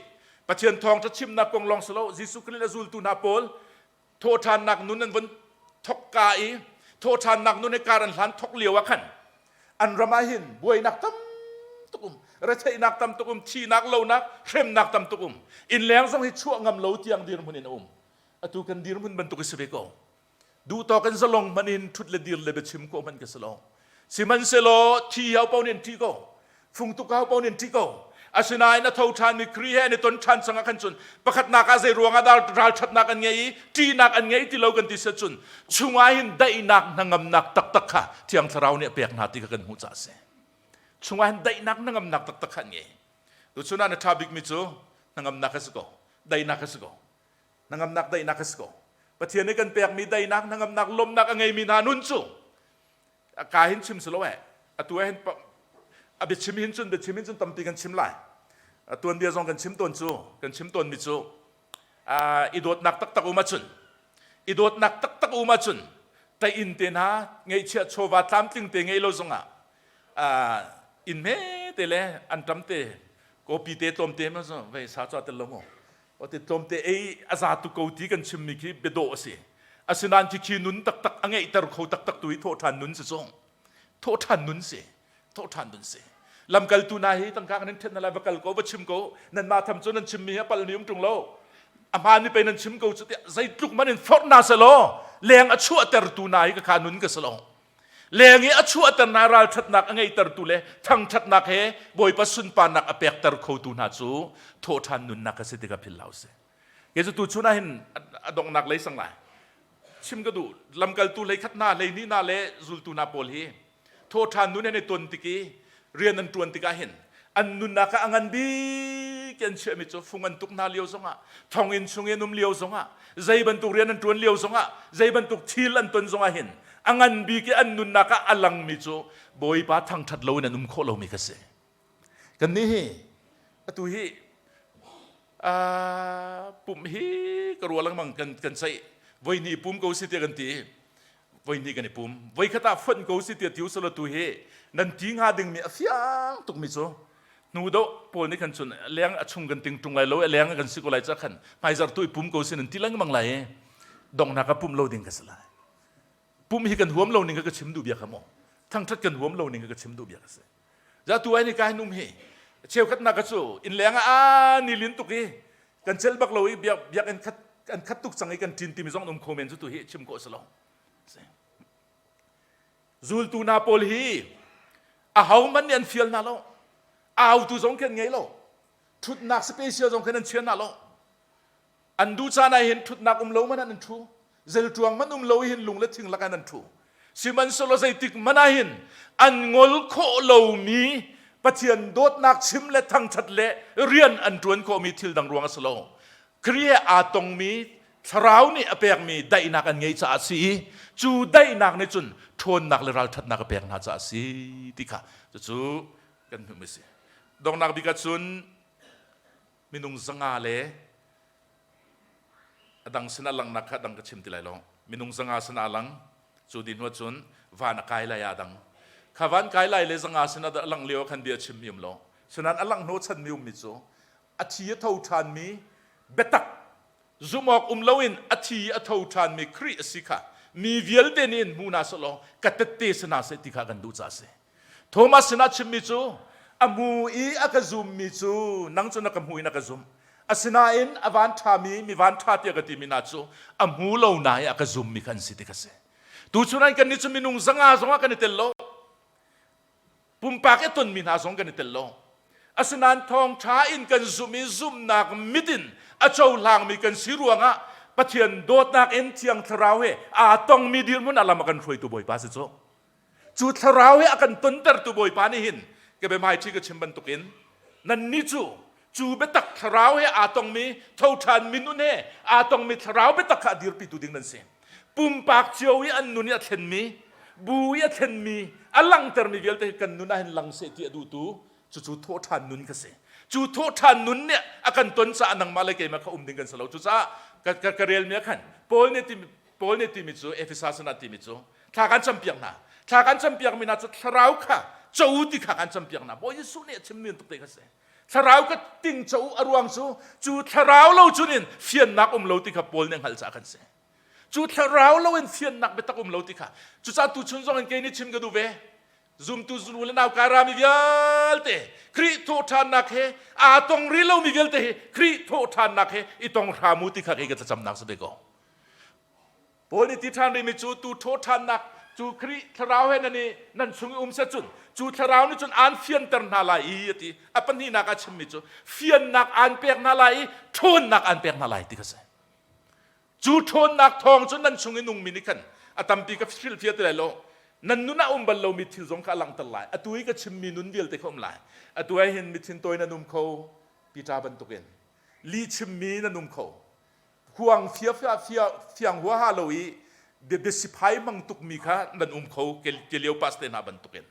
Pathian thawngṭha chimnak kong lawng si lo Jesuh Khrih le zultu hna pawl. Thawhṭhannak nun an vun thok ka i thawhṭhannak nun he kar an hlan thok lio ah khan an ram ah hin buainak tam tuk um, retheihnak tam tuk um, thihnak lonak, hremnak tam tuk um. Innleng zong hi chuah ngam lo tiang dirhmun in a um. Atu kan dirhmun bantuk i si ve ko. Duhtawk in zalong hmanh in ṭhut le dir le biachim khawh hmanh ka si lo. Sihmanhsehlaw thi hau paoh nih an ṭih ko. Fungtuk hau paoh nih an ṭih ko. Asinain a tho ṭhanmi Khrih he an i ton ṭhan cang ah khan cun pakhatnak ah zei ruangah dah ralṭhatnak an ngei i ṭihnak an ngei ti lo kan ti si cun chungah hin daihnak hnangamnak taktak kha Thiang Thlarau nih a pek hna ti kha kan hmuh caah a si. Chungah hin daihnak hnangamnak taktak kha an ngei. Tuchun ah na ṭha bikmi cu hnangamnak a si ko, daihnak a si ko. Hnangamnak daihnak a si ko. Pathian nih kan pekmi daihnak, hnangamnak, lawmhnak a ngeimi hna nun cu ka hin chim si lo eh. Atu ah hin a biachim hin cun biachim hin cun tampi kan chim lai. Tuanbia zong kan chim tawn cu, kan chim tawnmi cu i dawtnak taktak um ahcun i dawtnak taktak um ahcun tain te hna ngeihchiah chawva tlamtling te ngei lo zongah inn hme te le an ṭam te kopi te tlawm te ma vei sa cu tel lo maw Ote tlawmte ei a za tu ko ti kan chimmi khi biadawh a si. Asinain khi nun taktak a ngeihter kho taktak tu hi thawhṭhan nun si cung. Thawhṭhan nun si. Thawhṭhan nun si. Lamkaltu hna hi tangka kan in ṭhen hna lai va kal ko va chim ko nanmah tham cu nan chimmi hi a palmi um ṭung lo. A hmaan mi pei nan chim ko cu tiah zeitluk man in forh hna selaw leng a chuahtertu hna hi ka kha nun ka si lo. Leng i a chuahter hna ralṭhatnak a ngeihtertu le thangṭhatnak he Bawipa sunparnak a pekter khotu hna cu thawhṭhan nunnak a si tikah philh hlah usih. Kei cu tuchun ah hin a donghnak lei sang lai. Chim ka duh lamkaltu hleikhat hna, hleihnih hna le zultu hna pawl hi thawhṭhan nun an i ton tik i rian an ṭuan tikah hin an nunnak ah a ngan bik an chiahmi cu fung an tuk hna lio zongah thonginn chung i an um lio zongah zei bantuk rian an ṭuan lio zongah zei bantuk thil an ton zongah hin a ngan bik i an nunnak ah a langmi cu Bawipa thangṭhat loin an um khawh lomi kha si. Kannih hi atu hi pumh hi ka ruah lengmang kan kan ceih voi hnih pum ko si tiah kan ti voi hnih kan i pum voi khat ah fonh ko si tiah tiu selaw tu hi nan ti hnga dingmi a fiang tukmi cu hnu deuh pawl nih khan cun leng a chung kan ting ṭung lai lo leng kan si ko lai ca khan hmaizarh tu i pum ko si nan ti lengmang lai i donghnak ah pumh lo ding ka si lai pumh hi kan huam lo ning ka chim duh bia kha maw thangṭhat kan huam lo ning ka chim duh bia ka si za tu ai ni ka hin um hi cheukhat nak ka cu inn leng ah a ni lin tuk i kan cel bak lo i biak biakinn khat an khat tuk cang i kan ṭin timi zong um kho men cu tu hi chim khawh si lo zultu hna pawl hi ahohmanh nih an fial hna lo autu zong khi an ngei lo ṭhutnak special zong khin an chia hna lo An duh caan ah hin ṭhutnak um lo man an ṭhu. Zelṭuang man um lo hin lung le thing lak in an ṭhu. Sihmanhsehlaw zeitik man ah hin an ngol khawh lomi Pathian dawtnak chim le thangṭhat le rian an ṭuan khawhmi thil dang ruang a si lo. Khrih he aa tongmi Thlarau nih a pekmi daihnak an ngeih caah a si i cu daihnak nih cun ṭhawnnak le ralṭhatnak a pek hna caah a si ti kha cucu kan hmuhmi a si. Donghnak bik ah cun minung 500 le a dang sin a langhnak kha dang ka chim ti lai lo minung 500 sin a lang cu di hnu cun van a kai lai a dang kha van kai lai le 500 sin a langh lio khan bia chim mi um lo sinan a langh hnu chan mi um mi cu a thi a tho ṭhan mi biatak zumawk um loin a thi a tho ṭhan mi Khrih a si kha mi vialte nih in hmu hna selaw ka tette si hna seh ti kha kan duh ca a si Thomas sinah chimmi cu a hmu i a ka zummi cu nang cu na ka hmu in a ka zum. Asinain a van ṭhami mi van ṭha tiah ka timi hna cu a hmu lo na i a ka zummi kha an si ti ka si. Tuchun ah kannih cu minung 500 zongah kan i tel lo. Pumpak i tonmi hna zong kan i tel lo. Asinain thawngṭha in kan zumh i zumhnak mit in a cohlangmi kan si ruangah Pathian dawtnak in Thiang Thlarau he aa tongmi dirhmun ah lam a kan hruaitu Bawipa si cu. Cu thlarau he a kan tontertu Bawipa nih hin ka biahmaiṭhi ka chim bantukin nannih cu cu biatak thlarau he aa tongmi thoṭhan minun he aa tongmi thlarau biatak kha a dirpitu ding nan si. Pumpak cio i an nun i a thlenmi, bu i a thlenmi, a langhtermi vialte hi kan nun ah hin lang seh ti a duhtu cucu thawhṭhan nun kha si. Cu thawhṭhan nun nih a kan ton caah nangmah le keimah kha um ding kan si lo. Cucaah ka, ka, ka relmi ah khan Paul nih timi Paul nih timi cu Efesa sinah timi cu thla kan campiak hna. Thla kan campiakmi hna cu thlarau kha co u ti kha kan campiak hna. Bawi Jesuh nih a chimmi tuk te kha si. Thlarau kha ting co u a ruang cu cu thlarau lo cun in fiannak um lo ti kha Paul nih hngalh caah kan si. Cu thlarau loin fiannak biatak um lo ti kha. Cucaah tuchun zong in kei nih chim ka duh ve. Zumtu nu le nau kai rami vialte Khrih thawhṭhannak he aa tong rih lomi vialte hi Khrih thawhṭhannak he i tong hram u ti kha kei ka thlacamnak si ve ko. Paul nih ti ṭhan rihmi cu tu thawhṭhannak cu Khrih thlarau he nan i nan chung i um seh cun cu thlarau nih cun aan fianter hna lai i a ti. A pahnihnak ah chimmi cu fiannak aan pek hna lai i ṭhawnnak aan pek hna lai ti kha si. Cu ṭhawnnak thawng cu nan chung i nungmi nih khan a tampi ka hrilhfiah ti lai lo. Nan nun ah um bal lomi thil zong kha a langhter lai. Atu i ka chimmi nun vialte kha um lai. Atu ah hin mithin tawi nan um kho, Peter bantukin. Lih chimmi nan um kho. Huang fia fia fia fiang huaha lo i biasiphai hmang tukmi kha nan um kho ke lio pas te hna bantukin.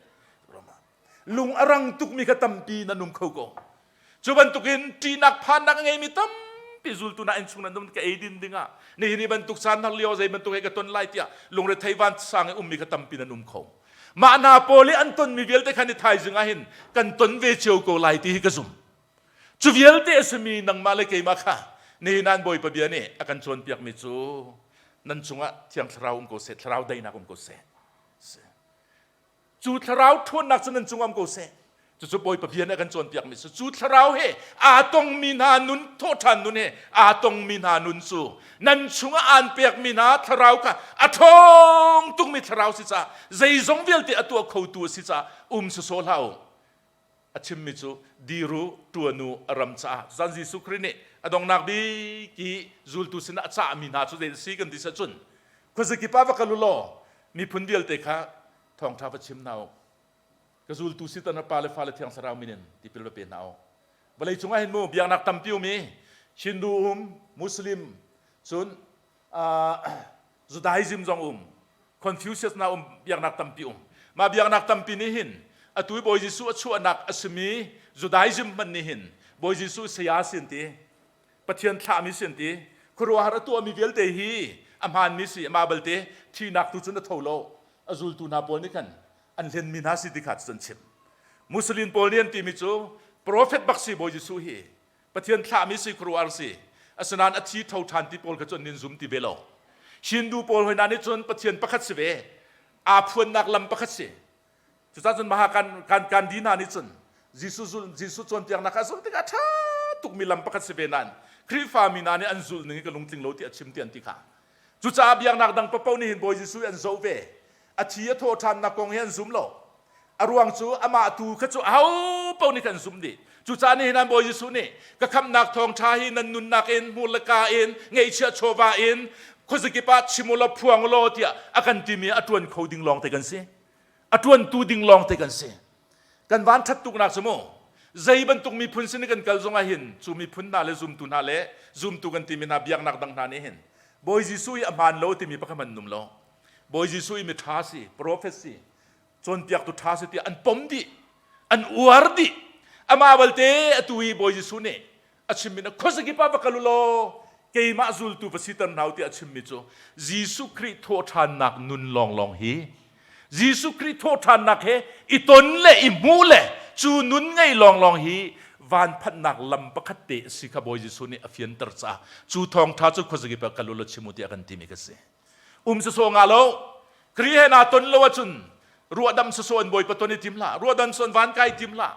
Lung a rang tukmi kha tampi nan um kho ko. Cu bantukin ṭihnak phannak a ngeimi tampi zultu hna innchung nan um ka eidin dingah nihin hi bantuk caan har lio zei bantuk he ka ton lai tiah lungrethei vansang i ummi kha tampi nan um kho. Mah hna pawl i an tonmi vialte khan i thaizing ah hin kan ton ve cio ko lai ti hi ka zumh. Cu vialte a simi nangmah le keimah kha nihin an Bawipa bia nih a kan cawnpiakmi cu nan cungah Thiang Thlarau um ko seh, Thlarau daihnak um ko seh. Cu thlarau ṭhawnnak cu nan cungah um ko seh. Cucu Bawipa bia nih a kan cawnpiakmi si. Cu thlarau he aa tongmi hna nun, thawhṭhan nun he aa tongmi hna nun cu nan chungah aan pekmi hna thlarau kha a ṭhawng tukmi thlarau si caah zeizong vialte a tuah khotu a si caah um sawsawh hlah u. A chimmi cu diru ṭuan u a ram caah. Zan Jesuh Khrih nih a donghnak bik i zultu sinah a cahmi hna cu zei a si kan ti cun khuazakip ah va kal u law miphun vialte kha thawngṭha va chim hna u. Ka zultu si tan pa le fale thiang thlarau min in tipil va pe hna u. Vawlei cungah hin mu biaknak tampi um i Hindu um, Muslim, cun uh, Judaism zong um, Confucius na um biaknak tampi um. Mah biaknak tampi nih hin atu i Bawi Jesuh a chuahnak a simi Judaism hmanh nih hin Bawi Jesuh saya sin ti Pathian thlahmi si an ti. Khuaruahhar a tuahmi vialte hi a hmaanmi si. Amah balte thihnak tu cun a tho lo. A zultu hna pawl nih khan an hlenmi hna si ti kha cu an chim. Muslim pawl nih an timi cu prophet bak si Bawi Jesuh hi. Pathian thlahmi si khuaruahhar si. Asinain a thi tho ṭhan ti pawl kha cu an nin zum ti ve lo. Hindu pawl hoi hna nih cun Pathian pakhat si ve. Aa phuannak lam pakhat si. Cucaah cun maha kan kan Gandhi hna nih cun Jesuh zul Jesuh cawnpiaknak kha zulh tikah ṭha tukmi lam pakhat si ve nain Khrihfa mi hna nih an zulh ning hi ka lungtling lo ti a chim ti an ti kha. Cucaah biaknak dang paohpaoh nih hin Bawi Jesuh hi an zoh ve. A thi a thawh ṭhannak kong hi an zum lo. A ruang cu amah tu kha cu aho paoh nih khan zum dih. Cucaah nihin an Bawi Jesuh nih ka khamhnak thawngṭha hi nan nunnak in hmur le ka in ngeihchiah chawva in khuazakip ah chim u law phuang u law tiah a kan timi a ṭuan kho ding lawng te kan si. A ṭuantu ding lawng te kan si. Kan van ṭhat tuknak cu mu zei bantuk miphun sin i kan kal zongah hin cu miphun hna le zumtu hna le zumtu kan timi hna biaknak dang hna nih hin Bawi Jesuh i a hmaan lo timi pakhat hmanh an um lo. Bawi Jesuh i mi ṭha si, prophet si, cawnpiaktu ṭha si tiah an pom dih, an uar dih. Amah balte atu i Bawi Jesuh nih a chimmi na khuazakip ah va kal u law keimah zultu va siter hna u tiah a chimmi cu Jesuh Khrih thawhṭhannak nun lawnglawng hi Jesuh Khrih thawhṭhannak he i ton le i hmuh le cu nun ngei lawnglawng hi van phanhnak lam pakhat te a si kha Bawi Jesuh nih a fianter caah cu thawngṭha cu khuazakip ah kal u law chim u tiah kan timi ka si. Um sawsawh nga lo Khrih he naa ton lo ahcun ruahdam sawsawh in Bawipa ton i tim hlah ruahdam sawsawh in van kai tim hlah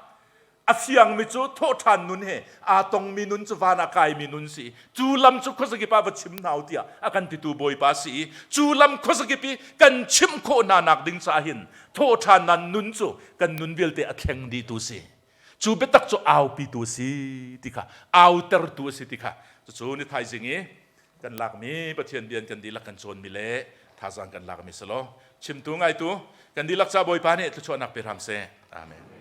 a fiangmi cu thawhṭhan nun he aa tongmi nun cu van ah kaimi nun si cu lam cu khuazakip ah va chim hna u tiah a kan titu Bawipa si i cu lam khuazakip i kan chimh khawh hna nak ding caah hin thawhṭhan nan nun cu kan nun vialte a thleng dihtu si cu biatak cu aupitu si ti kha autertu a si ti kha cucu ni thaizing i kan lakmi Pathian bia kan dihlak kan cawnmi le thazaang kan lakmi si law chimtu ngaitu kan dihlak ca Bawipa nih thluachuahnak pe hram seh. Amen.